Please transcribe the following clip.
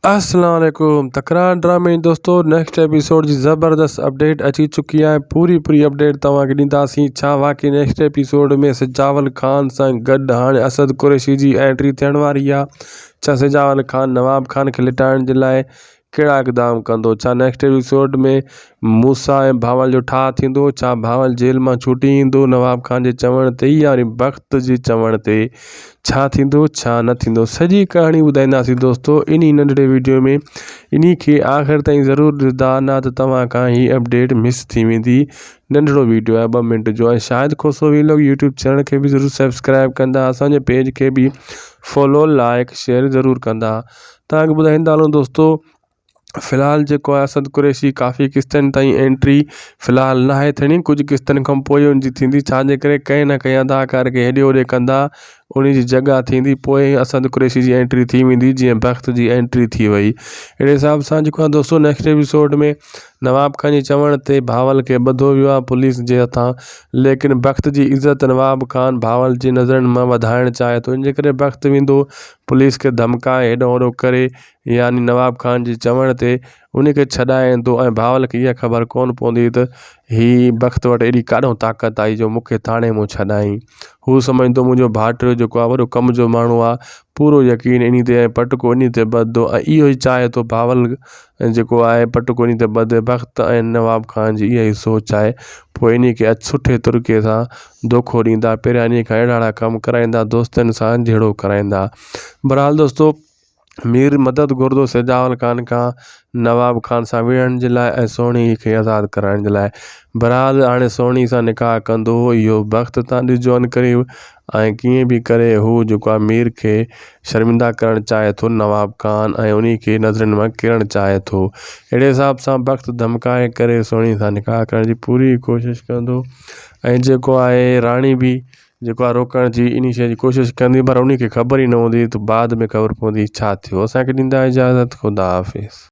السلام عليڪم تڪرار ڊرامي جي دوستو نيڪسٽ ايپيسوڊ جي زبردست اپڊيٽ اچي چڪي آهي پوري پوري اپڊيٽ توهان کي ڏينداسين ڇا واقعي نيڪسٽ ايپيسوڊ ۾ سجاول خان سان گڏ هاڻي اسد قريشي جي انٽري ٿيڻ واري آهي ڇا سجاول خان نواب خان کي لٽائڻ جي لاء ڪهڙا اقدام ڪندو ڇا نيڪسٽ ايپيسوڊ ۾ موسيٰ ۽ بھاول جو ٺاهه ٿيندو؟ ڇا بھاول جيل مان ڇٽي ايندو؟ نواب خان جي چوڻ تي يا وري بخت جي چوڻ تي؟ ڇا ٿيندو ڇا نه ٿيندو؟ سڄي ڪهاڻي ٻڌائينداسين دوستو انهي ننڍڙي ويڊيو ۾ انهي کي آخر تائين ضرور ڏسندا نه ته توهان کان هي اپڊيٽ مس ٿي ويندي ننڍڙو ويڊيو آهي ٻه منٽ جو ۽ Shahid Khoso vlog YouTube channel کي به ضرور سبسڪرائب ڪندا اسان جي پيج کي به فالو لائڪ شيئر ضرور ڪندا توهان کي ٻڌائيندا هلون دوستو في الحال جيڪو آهي اسد قريشي ڪافي قسطن تائين انٽري في الحال ناهي ٿيڻي ڪجهه قسطن کان پوء ان جي ٿيندي ڇاجي ڪري ڪنهن نه ڪنهن اداڪار کي هيڏي هوڏي ڪندا ان جي جڳهه ٿيندي پوء اسد قريشي جي انٽري ٿي ويندي جيئن بخت جي انٽري ٿي وئي اهڙي حساب سان جيڪو آهي دوستو نيڪسٽ ايپيسوڊ ۾ نواب خان جي چوڻ تي بهاول کي ٻڌو ويو آهي پوليس جي هٿان ليڪن بخت جي عزت نواب خان بهاول جي نظرن مان وڌائڻ چاهي ٿو ان جي ڪري بخت ويندو پوليس کي ڌمڪائي هيڏو هوڏو ڪري يعني نواب خان جي چوڻ تي ان کي ڇڏائي ايندو ۽ بهاول کي اها خبر ڪونه پوندي ته هي بخت وٽ ايڏي ڪاڏهون طاقت آئي جو مون کي ٿاڻي مون ڇڏائين. هو سمجهندو منهنجو ڀائٽيو جيڪو آهي وڏو ڪم جو ماڻهو آهي، پورو يقين انهي تي ۽ پٽڪو انهي تي ٻڌندو ۽ اهو ئي چاهي ٿو بهاول جيڪو آهي پٽڪو انهي تي ٻڌي بخت ۽ نواب خان جي اها ئي سوچ آهي پوء انهي کي سٺي طريقي سان دوکو ڏيندا پهريان انهي کان اهڙا اهڙا ڪم ڪرائيندا دوستن سان جهيڙو ڪرائيندا بهرحال دوستو مير مدد گهرندو سجاول خان کان نواب خان سان وڙهڻ جي لاء ۽ سهڻي کي آزاد ڪرائڻ جي لاء. بهرحال هاڻي سهڻي سان نڪاح ڪندو اهو بخت تان ڏسجو انڪري ۽ ڪيئن به ڪري هو جيڪو آهي مير کي شرمنده ڪرڻ چاهي ٿو نواب خان ۽ انهي کي نظرن مان ڪيرڻ چاهي ٿو. اهڙي حساب سان بخت ڌمڪائي ڪري سهڻي سان نڪاح ڪرڻ جي پوري ڪوشش ڪندو ۽ جيڪو آهي راڻي به جيڪو آ روڪڻ جي انهي شيء جي ڪوشش ڪندي پر انهي کي خبر ئي نه هوندي ته بعد ۾ خبر پوندي ڇا ٿيو اسان کي ڏيندا اجازت خدا حافظ.